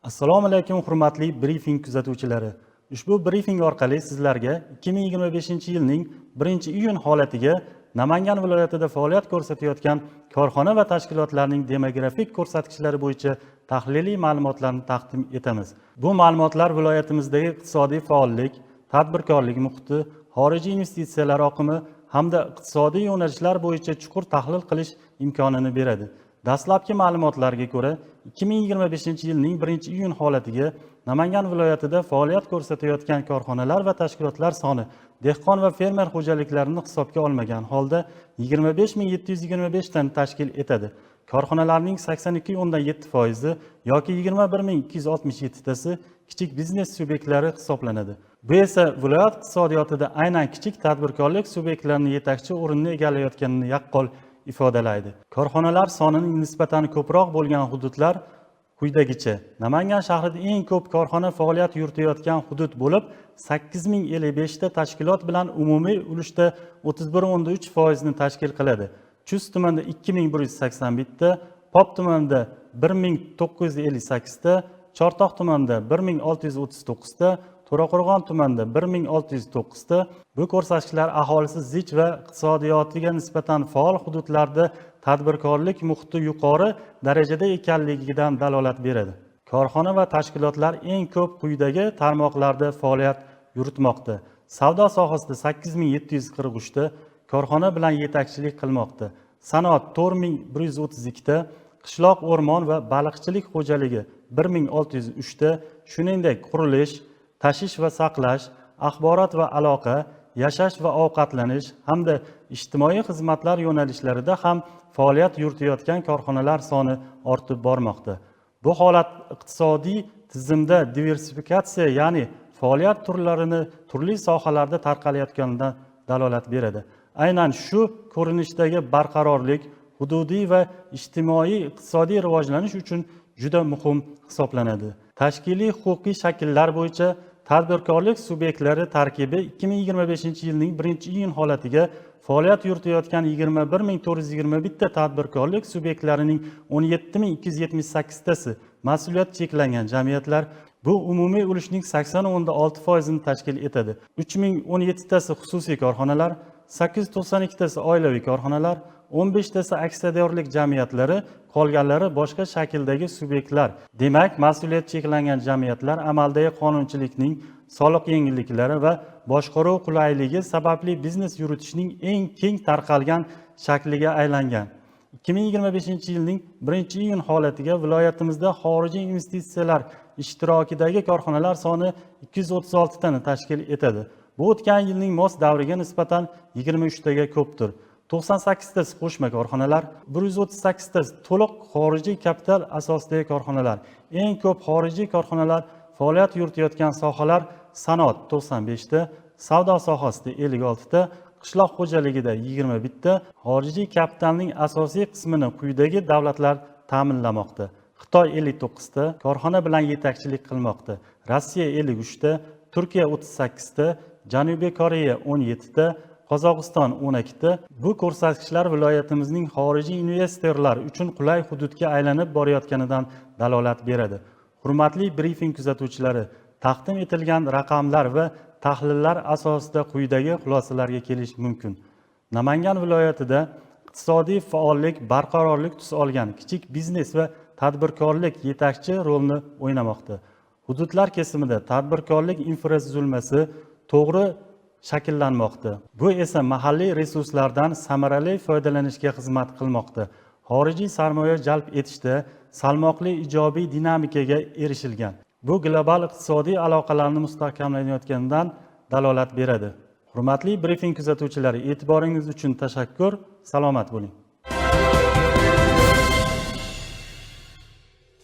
Assalomu alaykum, hurmatli brifing kuzatuvchilari. Ushbu brifing orqali sizlarga 2025-yilning 1-iyun holatiga Namangan viloyatida faoliyat ko'rsatayotgan korxona va tashkilotlarning demografik ko'rsatkichlari bo'yicha tahliliy ma'lumotlarni taqdim etamiz. Bu ma'lumotlar viloyatimizdagi iqtisodiy faollik, tadbirkorlik muhiti, xorijiy investitsiyalar oqimi hamda iqtisodiy yo'nalishlar bo'yicha chuqur tahlil qilish imkonini beradi. Dastlabki ma'lumotlarga ko'ra, 2025-yilning 1-iyun holatiga Namangan viloyatida faoliyat ko'rsatayotgan korxonalar va tashkilotlar soni dehqon va fermer xo'jaliklarini hisobga olmagan holda 25 725 tani tashkil etadi. Korxonalarning 82,7 foizi yoki 21 267 tasi kichik biznes subyektlari hisoblanadi. Bu esa viloyat iqtisodiyotida aynan kichik tadbirkorlik subyektlarining yetakchi o'rinni egallayotganini yaqqol ifodalaydi. Korxonalar sonining nisbatan ko'proq bo'lgan hududlar quyidagicha: Namangan shahrida eng ko'p korxona faoliyat yuritayotgan hudud bo'lib, 8055 ta tashkilot bilan umumiy ulushda 31,3 foizni tashkil qiladi. Chust tumanida 2181 ta, Pop tumanida 1958 ta, Chortoq tumanida 1639 ta, To'raqo'rg'on tumanida 1609 ta. Bu ko'rsatkichlar aholisi zich va iqtisodiyotiga nisbatan faol hududlarda tadbirkorlik muhiti yuqori darajada ekanligidan dalolat beradi. Korxona va tashkilotlar eng ko'p quyidagi tarmoqlarda faoliyat yuritmoqda: savdo sohasida 8743 ta korxona bilan yetakchilik qilmoqda, sanoat 4132 ta, qishloq, o'rmon va baliqchilik xo'jaligi 1603 ta, shuningdek, qurilish, tashish va saqlash, axborot va aloqa, yashash va ovqatlanish hamda ijtimoiy xizmatlar yo'nalishlarida ham faoliyat yuritayotgan korxonalar soni ortib bormoqda. Bu holat iqtisodiy tizimda diversifikatsiya, ya'ni faoliyat turlarini turli sohalarda tarqalayotganidan dalolat beradi. Aynan shu ko'rinishdagi barqarorlik hududiy va ijtimoiy iqtisodiy rivojlanish uchun juda muhim hisoblanadi. Tashkiliy huquqiy shakllar bo'yicha tadbirkorlik subyektlari tarkibi 2025 yilning 1-iyun holatiga faoliyat yuritayotgan 21 421 ta tadbirkorlik subyektlarining 17 278 tasi mas'uliyati cheklangan jamiyatlar, bu umumiy ulushning 80,6 foizini tashkil etadi, 3017 tasi xususiy korxonalar, 892 tasi oilaviy korxonalar, 15 tasi aksiyadorlik jamiyatlari, qolganlari boshqa shakldagi subyektlar. Demak, mas'uliyati cheklangan jamiyatlar amaldagi qonunchilikning soliq yengilliklari va boshqaruv qulayligi sababli biznes yuritishning eng keng tarqalgan shakliga aylangan. 2025 yilning 1-iyun holatiga viloyatimizda xorijiy investitsiyalar ishtirokidagi korxonalar soni 236 tani tashkil etadi. Bu o'tgan yilning mos davriga nisbatan 23 taga ko'pdir. 98 tasi qo'shma korxonalar, 138 tasi to'liq xorijiy kapital asosidagi korxonalar. Eng ko'p xorijiy korxonalar faoliyat yuritayotgan sohalar: sanoat 95 ta, savdo sohasida 56 ta, qishloq xo'jaligida 21 ta. Xorijiy kapitalning asosiy qismini quyidagi davlatlar ta'minlamoqda: Xitoy 59 ta korxona bilan yetakchilik qilmoqda, Rossiya 53 ta, Turkiya 38 ta, Janubiy Koreya 17 ta, Qozog'iston 12 ta. Bu ko'rsatkichlar viloyatimizning xorijiy investorlar uchun qulay hududga aylanib borayotganidan dalolat beradi. Hurmatli brifing kuzatuvchilari, taqdim etilgan raqamlar va tahlillar asosida quyidagi xulosalarga kelish mumkin: Namangan viloyatida iqtisodiy faollik barqarorlik tus olgan, kichik biznes va tadbirkorlik yetakchi rolni o'ynamoqda. Hududlar kesimida tadbirkorlik infratuzilmasi to'g'ri shakllanmoqda, bu esa mahalliy resurslardan samarali foydalanishga xizmat qilmoqda. Xorijiy sarmoya jalb etishda salmoqli ijobiy dinamikaga erishilgan, bu global iqtisodiy aloqalarni mustahkamlanayotganidan dalolat beradi. Hurmatli brifing kuzatuvchilari, e'tiboringiz uchun tashakkur, salomat bo'ling.